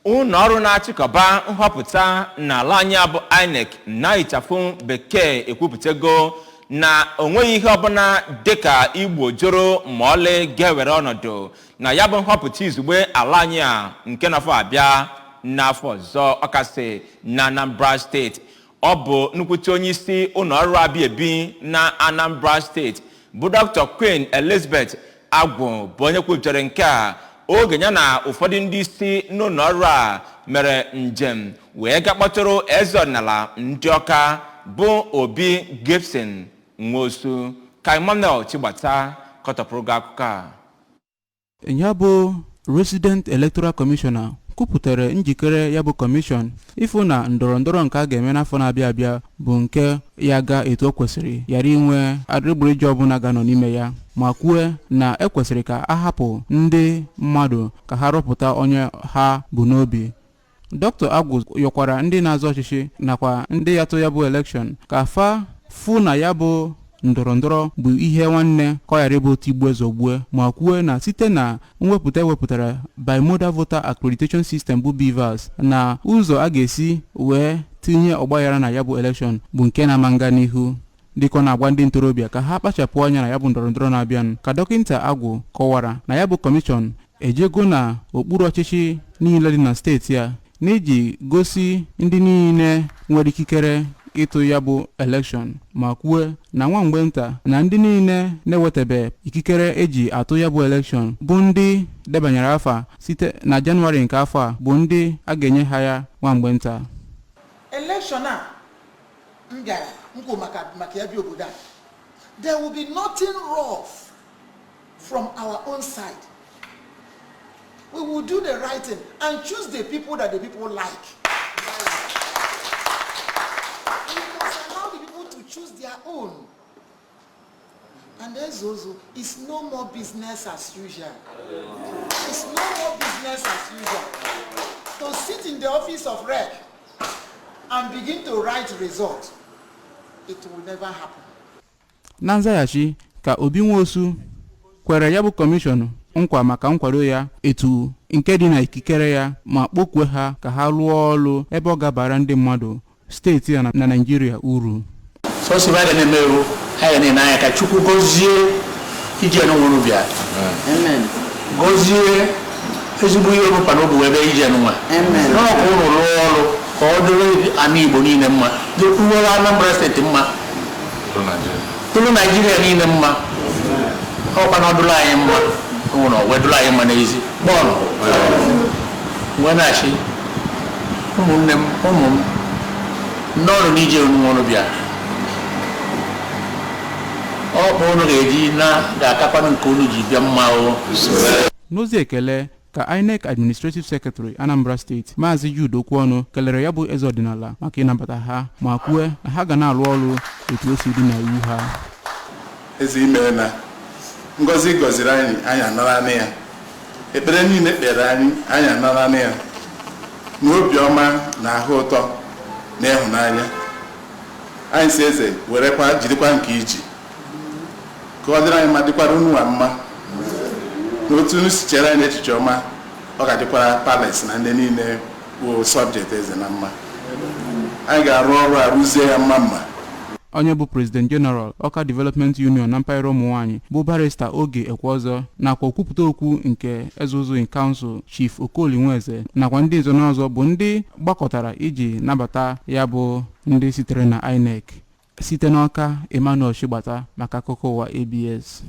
Ụlọ ọrụ na-achịkọba nhọpụta n'ala anyị bụ INEC na ịchafụ bekee ekwupụtago na onweghị ihe ọbụla dịka igbo jụrụ ma ọlị ga-ewere ọnọdụ na ya bụ nhọpụta izugbe ala anyị a nke n'afọ abịa n'afọ ọzọ, ọkasị na Anambra Steeti. Ọ bụ nnukwute onye isi ụlọ ọrụ abịa ebi na Anambra Steeti bụ Dr. Queen Elizabeth Agwụ bụ onye kwupụtara nke a oge ya na ụfọdụ ndị isi n'ụlọ ọrụ a mere njem wee ga kpọtụrụ eze ọdịnala ndị Ọka bụ Obi Gibson Nwosu. Ka Emmanuel Chigbata kọtọpụrụ gị akụkọ a. Ya bụ Resident Electoral Commissioner kwupụtara njikere ya bụ kọmishọn ịfụ na ndọrọndọrọ nke a ga-eme n'afọ na-abịa abịa bụ nke ya ga etu o kwesịrị, ghara inwe adịgboroja ọbụla ga-anọ n'ime ya, ma kwue na ekwesịrị ka a hapụ ndị mmadụ ka ha rọpụta onye ha bụ n'obi. Dr. Agwụ yọkwara ndị na-azọ ọchịchị nakwa ndị ya tụ ya bụ election ka fa fụ na ya bụ ndọrọndọrọ bụ ihe nwanne, ka ọ ghara ịbụ tigbue zọgbue, ma kwue na site na mwepụta ewepụtara Bimodal Voter Accreditation System bụ BVAS, na ụzọ a ga-esi wee tinye ọgbaghara na ya bụ election bụ nke na-ama nga n'ihu. Dịka ọ na-agwa ndị ntorobịa ka ha kpachapụ anya na ya bụ ndọrọndọrọ na-abịanụ, ka Dọkịta Agwụ kọwara na ya bụ kọmishọn ejego na okpuru ọchịchị niile dị na steeti a n'iji gosi ndị niile nwere ikikere ịtụ ya bụ election, ma kwue na nwa mgbe nta na ndị niile na-ewetebe ikikere eji atụ ya bụ election bụ ndị debanyere afa site na Jenụwarị nke afọ a bụ ndị a ga-enye ha ya nwa mgbe nta. Election a m bịara nkwu maka ya bịa obodo a, there will be nothing rough from our own side. We will do the right thing and choose the people that the people like. We must allow the people to choose their own. And Ezozo, it's no more business as usual. It's no more business as usual. To sit in the office of REC and begin to write results, it will never happen. Na nzaghachi, ka Obi Nwosu kwere ya bụ kọmishọn nkwa maka nkwado ya etu nke dị na ikikere ya, ma kpọkwue ha ka ha rụọ ọrụ ebe ọ ga-abara ndị mmadụ, steeti a na Naijiria uru. Sọsọ ibe a ga na-eme ewu, anyị ga na-ene anya ka Chukwu gọzie ije n'onwere bịa. Amen. Gọzie ezigbo ihe ọbụkwa n'obi wee bịa ije nwa. Amen. N'ọkụ ụnụ rụọ ọrụ ka ọ dịrị ana Igbo niile mma, dịkwuwere Anambra Steeti mma, dịrị Naijiria niile mma. Ọkwa na ọdụrụ anyị mma ụlọ wee dụrụ anyị mma n'ezi bọọlụ wee na-achị. Ụmụnne m, ụmụ m, ndị ọrụ n'ije unu bịa, ọkpa unu ga-eji na ga-akakwanụ nke unu ji bịa mma o. N'ozi ekele ka INEC Administrative Secretary Anambra Steeti, Maazị Jude Okwuọnụ, kelere ya bụ eze ọdịnala maka ịnabata ha, ma kwue na ha ga na-arụ ọrụ etu o si dị na iwu ha. Eze, ime na ngọzi gọziri anyị, anyị anara ya. Ekpere niile kpere anyị, anyị anara ya na obiọma na ahụ ụtọ na ịhụnanya. Anyị si eze werekwa jirikwa nke iji ka ọ dịrị anyị mma, dịkwara unu mma. Na otu unu si chere anyị echiche ọma, ọ ga-adịkwara palace na ndị niile bụ subject eze na mma. Anyị ga-arụ ọrụ a rụzie ya mma mma. Onye bụ President General Ọka Development Union na mpaghara ụmụ nwanyị bụ Barrister Oge Ekweọzọ, nakwa okwupụta okwu nke Eze Ụzụ in Council, Chief Okoli Nweze, nakwa ndị nzo n'ọzọ bụ ndị gbakọtara iji nabata ya bụ ndị sitere na INEC. Site n'Ọka, Emmanuel Chigbata maka akụkọ ụwa ABS.